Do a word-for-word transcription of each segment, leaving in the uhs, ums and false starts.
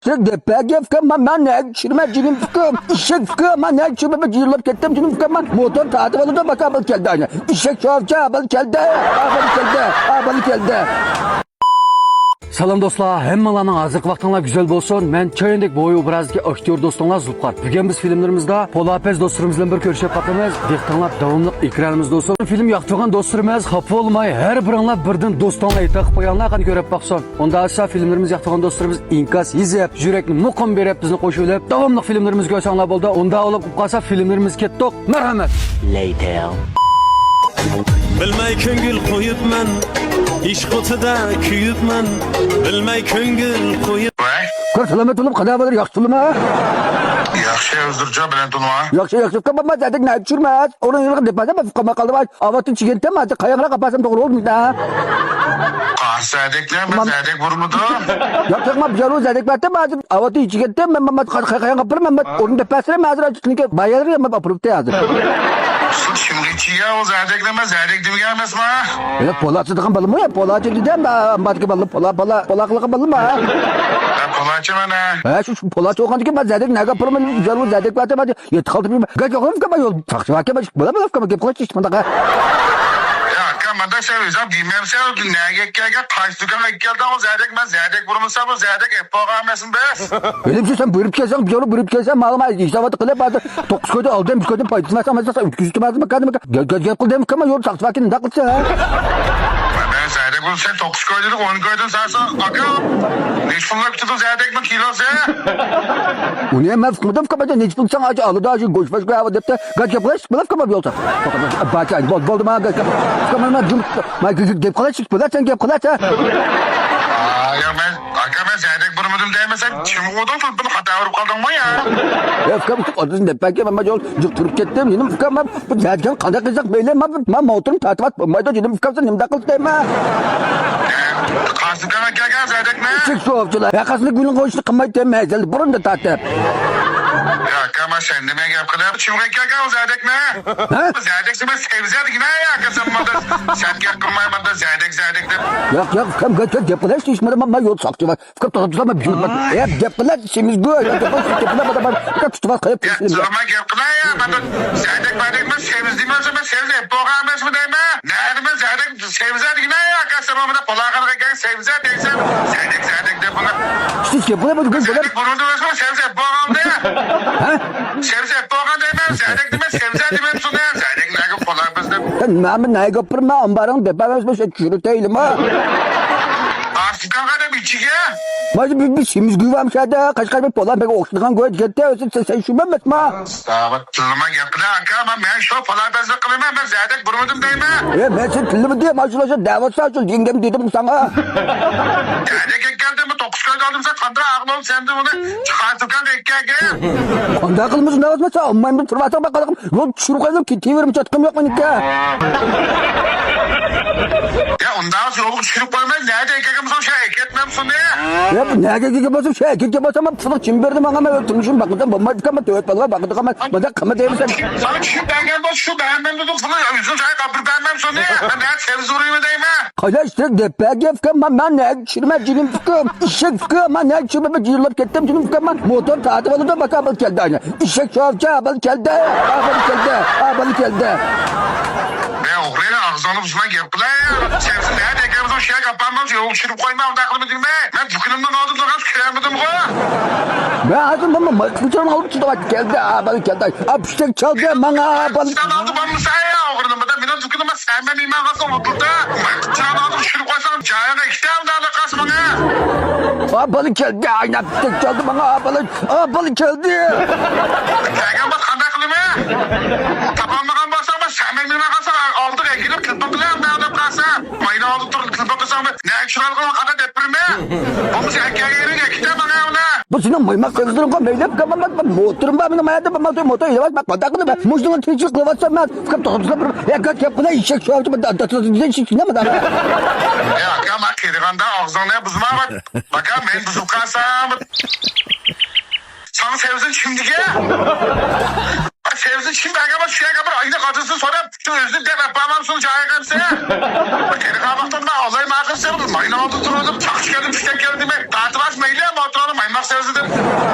سەن دەپ بەرگەن ئۇكام، مەن، مەن نەگە چۈشۈرمەن جېنىم ئۇكام. ئىششەك ئۇكام، مەن نەگە چۈشۈرمەن، مەن يىغلاپ كەتتىم جېنىم ئۇكام. مەن موتور تارتىپ ئالىدۇ، باكا بىر كەلدى. ئىششەك شوۋچى بىر كەلدى، بىر كەلدى، بىر كەلدى. سالام دوستلار، ھەممىڭلارنىڭ ھازىرقى ۋاقتىڭلار گۈزەل بولسۇن. مەن چاياندەك بوۋاي ئوبرازىدىكى ئاكتيور دوستۇڭلار زۇلپىقار. بۈگۈن بىز فىلىملىرىمىزدا پولار پەز دوستلىرىمىز بىلەن بىر كۆرۈشۈپ باقىمىز. دىققىتىڭلار داۋاملىق ئېكرانىمىزدا بولسۇن. فىلىم ياقتۇرغان دوستلىرىمىز خاپا بولماي، ھەر بىرىڭلار بىردىن دوستۇڭلار ئېتىراپ قويۇڭلار، قېنى كۆرۈپ باقسۇن. ئۇنداق بولسا فىلىملىرىمىز ياقتۇرغان دوستلىرىمىز ئىنكاس يېزىپ، يۈرەكنى مۇقىم بېرىپ بىزنى قوشۇۋېلىپ، داۋاملىق فىلىملىرىمىزگە كۆرسەڭلار بولدى. ئۇنداق بولۇپ قالسا فىلىملىرىمىز كەتتۇق. مەرھەمەت. Later. بىلمەي كۆڭۈل قويۇپمەن، ئىشق ئوتىدا كۆيۈپمەن، بىلمەي كۆڭۈل قويۇپ. ۋاي. كۆر سالامەت بولۇپ، قانداق بولۇر، ياخشى تۇرما؟ ياخشى، ھۆزۈرجان بىلەن تۇرما. ياخشى، ياخشى. كۆپ بولما، زادەك نەگە چۈشۈرمەس. ئۇنىڭ يېنىغا دەپ بەرسەم، قالماي قالدى. ئاۋاتتىن چىگىنتەم، ھازىر قاياقراق ئاپارسام توغرا بولمىدى. قاس زادەكلەر، مەن زادەك بۇرمىدىم. ياق، ياق، مەن بىر زادەك بەردىم، ھازىر ئاۋاتتىن چىگىنتەم، مەن، مەن، مەن قاياقراق ئاپىرىمەن، مەن ئورۇن دەپ بەرسەم، ھازىر چۈنكى بايالىرى مەن ئاپىرىپتۇ ھازىر. شۇ كىمگە چىگە ئۇ زادەكلەر، مەن زادەك دېمىگەن ئەمەسما. يا، پولاچى دېگەن بالىمۇ، يا، پولاچى دېدىم، ئامباردىكى بالا، پولا، پولا، پولاقلىقى بالىمۇ. ھە، پولاچى مانا. ھە، شۇ، شۇ پولاچى بولغاندىكىن مەن زادەك نەگە ئاپىرىمەن، زادەك بەردىم، ھازىر. يېتىپ قالدىم. گەپ يوق، يول ساقچى باركەن، بىر بولا، بولا، گەپ قىلىش، ھېچ قانداق. يا ئاكا، مانا سەن ئۆزۈڭ دېمەمسەن، نەگە كەلگەن، قايسى دۇكانغا كەلدىڭ، ئۇ زادەك، مەن زادەك بۇرمىسام، ئۇ زادەك ئېپ بولغان ئەمەسمۇ بىز. بىلىمسىز، سەن بۇيرۇپ كەلسەڭ، بۇيرۇپ، بۇيرۇپ كەلسەڭ، ماڭا ھېسابات قىلىپ، ھازىر توققۇز كويدىن ئالدىم، بىر كويدىن پايدىسىنى ئالساڭ، مەن ساڭا ئۆتكۈزۈپ تۇرمايمەن، گەپ، گەپ، گەپ قىل دەيمەن، يول ساقچى باركەن، ئۇنداق قىلسا. مەن زادەك بۇرمىسام، سەن توققۇز كويدىن، ئون كويدىن سالساڭ، ئاكا، نەچچە پۇللاپ كېتىدۇ زادەكنىڭ كىلوسى؟ ئۇنى ھەم مەن ئۇقمىدىم، ئۇكام، نەچچە پۇل ساڭا ئاچ ئالىدا، شۇ گۆش باش قويا دەپتۇ. گەپ، گەپ قىلىش، بىلەپ قويما يولدا. بولدى، بولدى، ماڭا گەپ، گەپ، گەپ قىلىش، بىلەپ سەن گەپ قىلىسەن. ئاكا، مەن زادەك بۇرمىدىم دەيمەن، سەن چىڭ ئۇردۇڭ، بۇنى خاتا ئۇرۇپ قالدىڭمۇ يا؟ يا، ئۇكام، ئۇتۇق ئادىسىنى دەپ بەرگەن، مەن يول جىق تۇرۇپ كەتتىم. يېنىم ئۇكام، مەن بۇ زادەكنى قانداق قىلساق مەيلى، مەن، مەن موتورۇمنى تارتىۋاتىپ بولمايدۇ، يېنىم ئۇكام، سەن نېمە قىلسا دەيمەن؟ قاسىم ئاكا كەلگەن زادەكنى؟ چىق شۇ ئوۋچىلار. يا قاسىم، گۈلنىڭ قويۇشنى قىلمايتتى، مەزەل بۇرۇندا تارتىپ. يا ئاكا، مەن سەن نېمە گەپ قىلىپ؟ چىمغا كەلگەن ئۇ زادەكنى؟ ھە؟ زادەك سېمىز سەۋزە دېگىنە يا ئاكا، سەن ماڭا سەن گەپ قىلماي ماڭا زادەك، زادەك دەپ. ياق، ياق، ئۇكام، گەپ، گەپ، گەپ قىلىش دېيىشمىدىم، مەن يول ساقچى بار. ئۇكام، توختاپ تۇرسام، مەن بىر يول، يا، گەپ قىلە، سېمىز گۆ، يا، گەپ قىلە، گەپ قىلە، مانا، مانا، ئۇكام، تۇتۇپ قويۇپ يا، كېلىشىم. سىلەرمۇ گەپ قىلە يا، مانا زادەك، مادەك، مەن سەۋزە دېمەسەم، مەن سەۋزە ئېپ بولغان ئەمەسمۇ دەيمەن. نەدە مەن زادەك، سەۋزە دېگىنە يا، ئاكا، سەن مانا قۇلاقىڭغا كەلگەن سەۋزە دەيسەن، زادەك، زادەك دەپ بۇنى. سىز گەپ قىلە، بۇ گەپ قىلە. زادەك بۇرۇندا ئەمەسمۇ، سەۋزە ئېپ بولغاندا. ھە؟ سەۋزە ئېپ بولغان دەيمەن، زادەك دېمەن، سەۋزە دېمەمسۇن، زادەك نەگە قۇلاق بىزدە. سەن مەمە نەگە ئاپىرىمەن، ئامبارىڭ دەپ بەرمەسمۇ، سەن چۈشۈرۈپ تەيلىما. ئاستىكانغا دەپ ئىچىگە. مانا بىر، بىر سېمىز گۆۋەم شەدە، قەشقەر بىر پولان بەگە ئوخشىغان گۆۋە كەتتى، سەن، سەن شۇ ئەمەسما. ساۋات تىللىما گەپ قىلە، ئاكا، مەن، مەن شۇ پولان بەزنى قىلىمەن، مەن زادەك بۇرمىدىم دەيمەن. ئە، مەن سېنى تىللىمىدىم، مانا شۇلار شۇ دەۋاتسا، شۇ يەڭگەم دېدىم ساڭا. زادەك كەلدىمۇ، توققۇز كويدا ئالدىم، سەن قانداق ئاغلىۋالدىم سەندىن ئۇنى، چىقارتىپ كەلدى ئىكەنگە. قانداق قىلمىسۇن، دەۋاتما، سەن ئالمايمەن تۇرۇۋاتساڭ، مەن قانداق يول چۈشۈرۈپ قويدۇم، كېتىۋېرىمەن، چاتىقىم يوق مېنىڭكى. يا، ئۇنداق يولغا چۈشۈرۈپ قويماي، نەدە ئەكەلگەن بولساڭ، شۇ ئەكەتمەمسۇن. يا، بۇ نەگە ئەكەلگەن بولسام، شۇ ئەكەتكەن بولسام، مەن پۇلنى كىم بەردى ماڭا؟ مەن ئۆلتۈرمىشىم باقمىسام بولمايدىكەن، مەن تۆت بالىغا باقىدىغان، مەن مانداق قىلما دەيمەن سەن. ساڭا چۈشۈپ بەرگەن بولسا، شۇ بەرمەمدۇ، پۇلنى ئۆزۈڭ جايىغا ئاپىرىپ بەرمەمسۇن. مەن نەدە سەۋزە ئۇرۇيمەن دەيمەن. قايلاش تىرىك دەپ بەرگەن ئۇكام، مەن، مەن نەگە چۈشۈرمەن جېنىم ئۇكام. ئىششەك ئۇكام، مەن نەگە چۈشۈرمەن، مەن يىغلاپ كەتتىم جېنىم ئۇكام، مەن موتور تارتىپ ئالىدۇ، باكا بىر كەلدى. ئىششەك شوۋچى بىر كەلدى، بىر كەلدى، بىر كەلدى. مەن ئوغرى، ئاغزىڭنى بۇزما گەپ قىلە. سەن نەدە ئەكەلمىسەڭ شۇ يەرگە ئاپارماڭ، يولغا چۈشۈرۈپ قويما، ئۇنداق قىلما دېمە. مەن دۇكىنىمنىڭ ئالدىدا تۇرغان كۆرەلمىدىمغۇ. مەن ھازىر مانا مايقىلچىنى ئالىپ چىقىپ كەلدى، بىر كەلدى. ئا، پىشتەك چالدى ماڭا، بىر. سەن ئالدى بولمىسا يا ئوغرىنى، مانا مېنىڭ دۇكىنىمغا سەن مېنى ماڭغانسەن ئوتتۇرىدا. مايقىلچىنى ئالدى چۈشۈرۈپ قويساڭ جايىڭغا ئىككى تەۋە ئۇنداق قالسا ماڭا. ئا، بالا كەلدى، ئايناپ پىشتەك چالدى ماڭا، ئا، بالا، ئا، بالا كەلدى. كەلگەن بولسا قانداق قىلىمەن؟ تاپالمىغان بولساڭ، مەن سەمەن مېڭىپ قالساڭ، ئالدىغا ئەكېلىپ، تېلېفون قىلىمەن، دەپ قالسا. ماينا ئالدى تۇرۇپ تېلېفون قىلساڭ، نەگە چىقارغىنىڭ قانداق دەپ بېرىمەن؟ بولمىسا، ئەكەلگەن يېرىڭگە ئەكېتە ماڭا ئۇنى. بۇ سېنىڭ مايماق قىلغىنىڭغا مەيلى، ئۇكام، مەن، مەن موتورۇم بار، مېنىڭ مايدا، مەن موتور، موتور ئېلىۋات، مەن قانداق قىلىمەن؟ مۇشۇنىڭغا تىرىكچىلىك قىلىۋاتسام، مەن، ئۇكام، توختاپ تۇرسام، بىر، يا، گەپ، گەپ قىلە، ئېشەك شۇ، شۇ، شۇ، شۇ، نېمە دەپ؟ يا، ئاكا، ماڭا قېرىغاندا ئاغزىڭنى بۇزما، باكا، مەن بۇزۇپ قالسام. ساڭا سەۋزىنى چۈشۈندىگە. ئۆزى چىن بەرگەن بولسا، شۇ يەرگە بىر ئاينى قاتىسىنى سوراپ، شۇ ئۆزىنى دەپ ئەپ بارمامسىز، شۇ ئايغانسى. قېرىغا ۋاقتىدا ئاللاي ماقىلسى، ماينىڭ ئالدىدا تۇرۇپ، چاقچىق كەلدى، پۈشتەك كەلدى دېمەي، تارتىۋاس مەيلى، موتورنى مايماق سەۋزىدىن.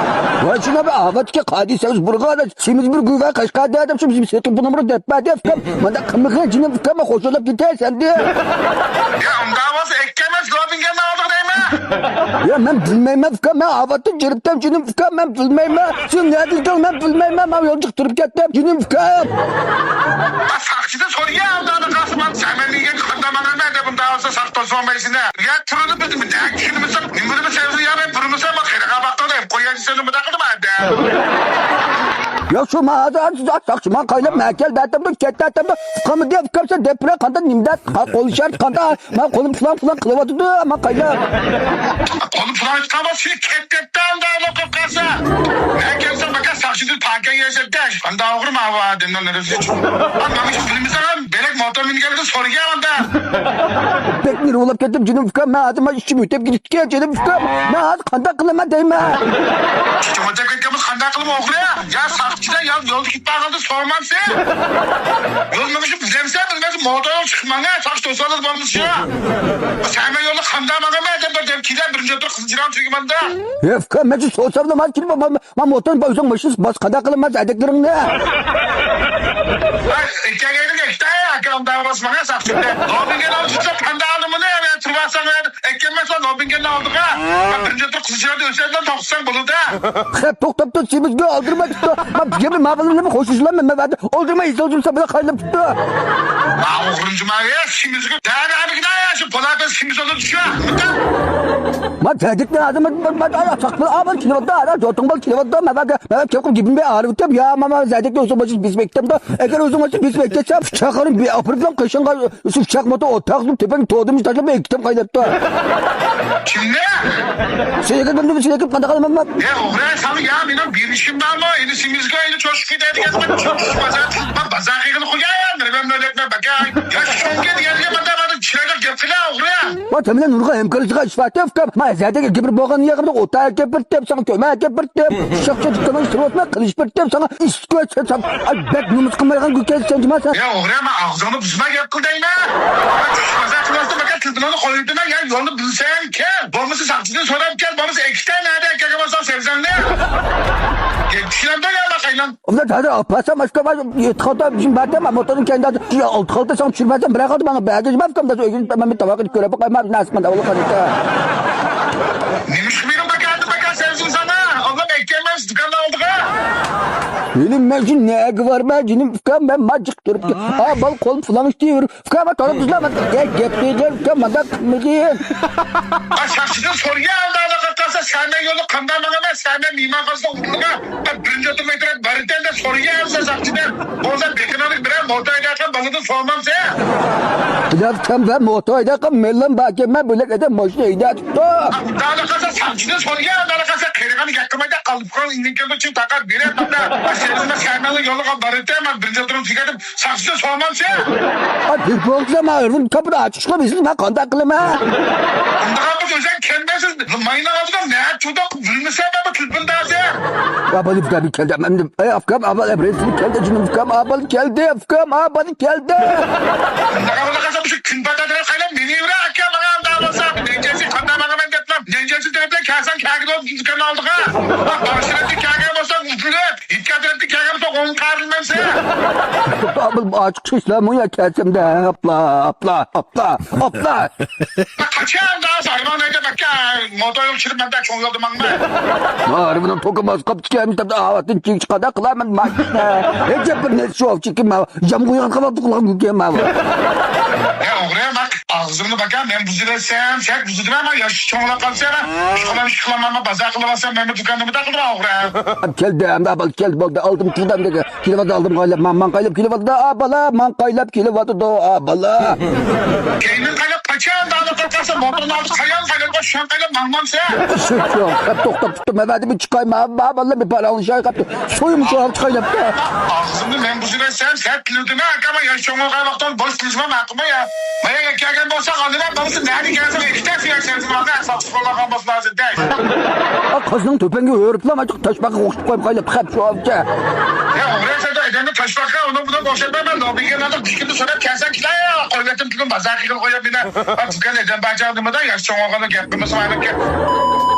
ۋاي، شۇنى بىر ئاۋاتكە قادىسەۋز بۇرغان، سېمىز بىر گۈۋە قەشقەردە دەپ، شۇ بىزنى سېتىپ بۇنى بىر دەپ بەر دەپ، مانداق قىلمىغىن، جېنىم ئۇكام، مەن خوشلاپ كېتەي سەن دە. يا، ئۇنداق بولسا، ئەككەمەس، لوبىنگەننى ئالدىغا دەيمەن. يا، مەن بىلمەيمەن ئۇكام، مەن ئاۋاتتىن جىرىپتەم، جېنىم ئۇكام، مەن بىلمەيمەن. سىز نەدىن كەل، مەن بىلمەيمەن، مەن يولچۇق تۇرۇپ كەتتىم، جېنىم ئۇكام. ساقچىدىن سورىغىن، ئالدىغا قالسا، مەن سەمەن دېگەن قانداق ماڭىمەن دەپ، ئۇنداق بولسا ساقچى توسۇلمايسىز. يا، تۇرىدۇ بىزمۇ، نەگە كىرمىسەك، نېمىنىمۇ سەۋزى يا، مەن بۇرمىسام، مەن قېرىغا باقتىم دەپ قوياي دېسەم، نېمە دەقىدىم ئادەم. يا، شۇ ماڭا ھازىر ساقچى ماڭا قايلاپ، مەن كەل دەتتىم، كەت دەتتىم، قامىدى ئۇكام سەن دەپ بېرە، قانداق نېمە دەت، قول ئىشارىتى قانداق، مانا قولۇم پۇلان پۇلان قىلىۋاتىدۇ، مانا قايلاپ. قولۇم پۇلان ئېيتقان بولسا، سېنى كەت دەتتىم، ئالدىغا قويۇپ قالسا. مەن كەلسەم، باكا ساقچىدىن پاكەن يېسەكدە، قانداق ئوغرى ماۋۇ ئادەمنىڭ نېرۋىسى چۈشۈپ. مانا مۇشۇ بىلمىسەڭ، بېلەك موتور مىنگەنلىكىن سورىغىن ئاندا. بەك نېرۋىلاپ كەتتىم، جېنىم ئۇكام. مەن ھازىر مانا ئىچىم ئۆتۈپ كېتىدىكەن، جېنىم ئۇكام. مەن ھازىر قانداق قىلىمەن دەيمەن. ئىچىم ئۆتۈپ كەتكەن بولسا قانداق قىلىمەن ئوغرى؟ يا ساقچىدىن يا يولدا كېتىپ بارغاندا سورىمامسەن؟ يول مېڭىشنى بىلەمسەن، بىلمەمسەن، موتورنى چىقىپ ماڭا، ساقچى توسالىدۇ بولمىسا. سەن مەن يولدا قانداق ماڭىمەن دەپ بىر دەم كېلە، بىرىنچى ئوتتۇرا قىزىل چىراغ تۈگىمەندە. ھېي ئۇكام، مەن سورىسام نېمە كېلىپ، مەن موتورنى ئۆزۈڭ ماشىنىسى باس، قانداق قىلىمەن ئەدەكلىرىڭنى؟ ئەكەگەينىڭ ئەكتە ئاكام دەۋاسماڭا ساقچى. لوبىنگەن ئالدى تۇرسا پەندە ئالدىمىنى ئەۋە تۇرۇۋاتساڭ ئەكەممەسلا لوبىنگەننى ئالدىغا. بىرىنچى تۇر قىزچىلاردا ئۆسەدىن توختىساڭ بولىدۇ. خەپ توختاپتۇ، سېمىزگە ئالدىرماي تۇتتى. ما بىر گەپنى ما بىلەن خوشلىشىلام، مەن بەردى. ئالدىرماي ئىزدىن تۇرسا بىلە قايلاپ تۇتتى. ما ئوغرىنچىما ئە سېمىزگە. دەنە ئەمىگىنە ئە شۇ پولاتەس سېمىز ئالدى چۈشە. ما زەدىكنى ھازىر ما ما ما ساقچى ئابان كېلىۋاتىدۇ، ھازىر جوتۇڭ بال كېلىۋاتىدۇ، ما بەگە. مەن كېلىپ گېپىمنى بىر ئايرىۋېتىپ، يا، ماما، زەدەكنى ئۆزۈڭ باشىنى بېسىپ ئەكىتەمدۇ؟ ئەگەر ئۆزۈڭ باشىنى بېسىپ ئەكىتسەم، پىچاقلىرىم بىر ئاپىرىپ قېشىڭغا شۇ پىچاق موتور ئوتاقلىپ تۆپەڭگە تودۇم تاشلاپ ئەكىتىپ قايناتتى. كىمنى؟ سېنى ئەكىتىپ، سېنى ئەكىتىپ قانداق قىلىمەن مەن؟ يا ئوغرى، ساڭا يا مېنىڭ بېرىشىم بارمۇ؟ ئېنى سېمىزگە ئېنى چوشۇپ كېتەيدىكەنسەن، چوشۇپ بازار قىلىپ، بازار قىلغىنى قوياي، نېمە مۆلەتمە بەكەي. يا شۇڭكى دېگەنگە مانداق مانداق چىرايلىق گەپ قىلە ئوغرى. ۋا تەمىنە نۇرغا ھەمكارلىشىغا ئىش بار تېفكام. ما زەدەگە گېپىر بولغان يېغىمدا ئوتا ئەكەپ بىر تېپ، ساڭا كۆمە ئەكەپ بىر تېپ، شاخچا تۇتقانغا سىرۋاتما قىلىش بىر تېپ، ساڭا ئىسكو سەن بەك نومۇس قىلمايدىغان گۈكەن سەن جىما سەن. يا ئوغرى، ما ئاغزىڭنى بۇزما گەپ قىل دەيمەن. چۈشۈپ بازار قىلماستا مەكە تېلېفونۇڭنى قويۇپ دېمە، يا يولنى بىلسەڭ كەل، بولمىسا ساقچىدىن سوراپ كەل، بولمىسا ئەكىتە نەدە ئەكەلگەن بولساڭ سەۋزەڭنى. گەپ چۈشىنەمدۇ يا ما قاينام؟ ئۇلار ھازىر ئاپارسام ئاشكا بار، يەتتە خالتا بىزنى بەردى، ما موتورنى كەينىدە ئالتە خالتا ساڭا چۈشۈرۈپ بەرسەم، بىرەر خالتا ماڭا بەرگەن بار ئۇكام دەس ئۆزۈم مەن بىر تاۋاق ئېتىپ كۆرۈپ باقاي، ما نەسىپ قانداق بولۇپ قالدى. نېمە ئىش قىلمىدىڭ بەكەردە بەكەر سەۋزىنى ساڭا؟ ئاللا ئەكەلمەس دۇكاننىڭ ئالدىغا. ۋىلىم مەن شۇ نەگە بارمەن جېنىم ئۇكام، مەن ما جىق تۇرۇپ. ئا بال قول پۇلاڭ ئىشتى يۈر. ئۇكام، ما تولۇپ تۇرسىلا، ما گەپ گەپ دېگەن ئۇكام، مانداق قىلمىدىم. ئا ساقچىدىن سورىغىن، ئالدىغا قالسا سەن مەن يولدا قانداق ماڭىمەن، سەن مەن مېھمان قالسا ئۇنىڭغا. بىرىنچى ئوتتۇرا مەيترەپ بارىكەن دەپ سورىغان ساقچىدىن. بولسا بېقىنىڭلىق بىرەر موتور ھەيدەيدىغان بالىدىن سورىمامسەن؟ بىلەتكەن ۋە موتور ھەيدەيدىغان مېلىم باركەن، مەن بىلەك ئەدەم ماشىنا ھەيدەپ تۇرۇپتۇ. دالا قالسا ساقچىدىن سورىغان، دالا قالسا قېرىغان گەپ قىلمايدا قالىپ قال ئىنىڭ كەلدى چىن تاقا بېرەپ مانا. سېنىڭ سەمەڭنىڭ يولىغا بارىكەن، مەن بىرىنچى ئوتتۇرا تۈگەتىپ ساقچىدىن سورىمامسەن؟ ئا بىر بولسا مەن ئۇنىڭ كاپىدا ئاچىقلىق بىلسىز، مەن قانداق قىلىمەن؟ ئۇنداق بولسا ئۆزۈڭ كەلمەيسىز، ماينىڭ ئالدىدا نەدە تۇردۇڭ؟ بىلمىسەم مەن بۇ تېلېفوندا ھازىر. ئابالى بۇدارنى كەلدى، مەن ئەي ئۇكام، ئابال ئەبرەيسىنى كەلدى، جېنىم ئۇكام، ئابال كەلدى، ئۇكام، ئابال كەلدى. ئۇنداق بولغان قالسا مۇشۇ كۈن پاتادا قايلاپ مېنى يۈرە ئاكا، ماڭا ئۇنداق بولسا نەنجەسى قانداق ماڭىمەن دەپلا، نەنجەسى تەرەپتە كەلسەڭ كەلگىن دۇكاننىڭ ئالدىغا. باشتەرەپتە كەلگەن بولساڭ ئۈزۈلۈپ، ئىككى تەرەپتە كەلگەن بولساڭ ئوڭ قارىلمامسەن؟ ئابال ئاچىق چېچىلارمۇ يا كەلسەمدە، ئاپلا، ئاپلا، ئاپلا، ئاپلا. قاچان داۋاسى ھايۋان ھەيدەپ ئەكە، موتور يول چۈشۈرۈپ مەندە چوڭ يولدا ماڭىمەن. ھارۋىنىڭ توكى ماس قاپتىكەن، تەپتە ئاۋاتتىن چىقىش قانداق قىلارمەن ماشىنا. ھېچ بىر نەرسە شوۋچىكى ما، جام قويغان قاۋاقلىق قىلغان گۈكەن ما. يا ئوغرى، ما ئاغزىڭنى باكا، مەن بۇزۇۋەتسەم، سەن بۇزۇۋەتمە، ما ياش چوڭلاپ قالسا، ئىشقىلام، ئىشقىلام، ما بازار قىلىۋالسام، مەنمۇ دۇكاننى مۇنداق قىلىمەن ئوغرى. كەلدى، ئەمدى ئابال كەلدى، بولدى، ئالدىم تۇردى ئەمدى. كېلىۋاتىدۇ، ئالدىمغا ئايلاپ، ماڭ، ماڭ قايلاپ كېلىۋاتىدۇ، ئا بالا، ماڭ قايلاپ كېلىۋاتىدۇ، ئا بالا. كەينىڭ قايلاپ قاچان دالا قىلىپ قالسا، موتورنى ئالدى قايان قايلاپ، شۇڭ قايلاپ ماڭمامسەن؟ سۈت يوق، قاپ توختاپ تۇتتۇم، مەن بىر چىقاي، ما، ما بالىلار بىر پاراڭلىشاي قاپ. سويۇم سوراپ چىقاي دەپتۇ. ئاغزىمنى مەن بۇزۇۋەتسەم، سەت تىلىدىمە، ئاكاما ياش چوڭغا قايماقتىن بوش تىلىشما ماقۇلما يا. مايا يەكەگەن بولسا، ئالدىمەن، بالىسى نەدە كەلسە، ئىككى تەسىر يەر سەۋزىنى ئالدى، ئەساسلىق بولغان بولسا لازىم دەي. قىزنىڭ تۆپەڭگە ھۆرۈپلا، تاشباقا قوشۇپ قويۇپ قايلاپ، خەپ شۇ ئالچە. يا، ئوغرى سەن ئەمدى تاشلاققا ئۇنىڭ بۇنىڭ ئوخشاپ، مەن لوبىگە نادىر تىكىندە سۆرەپ كەلسەڭ كېلە، قويۇۋەتتىم تىكىن بازار قىلىپ قويۇپ مېنى. تۇكان ئېدەم باجاق نېمىدا ياش چوڭ ئوغلى گەپ قىلمىسا ئايلىپ كەت.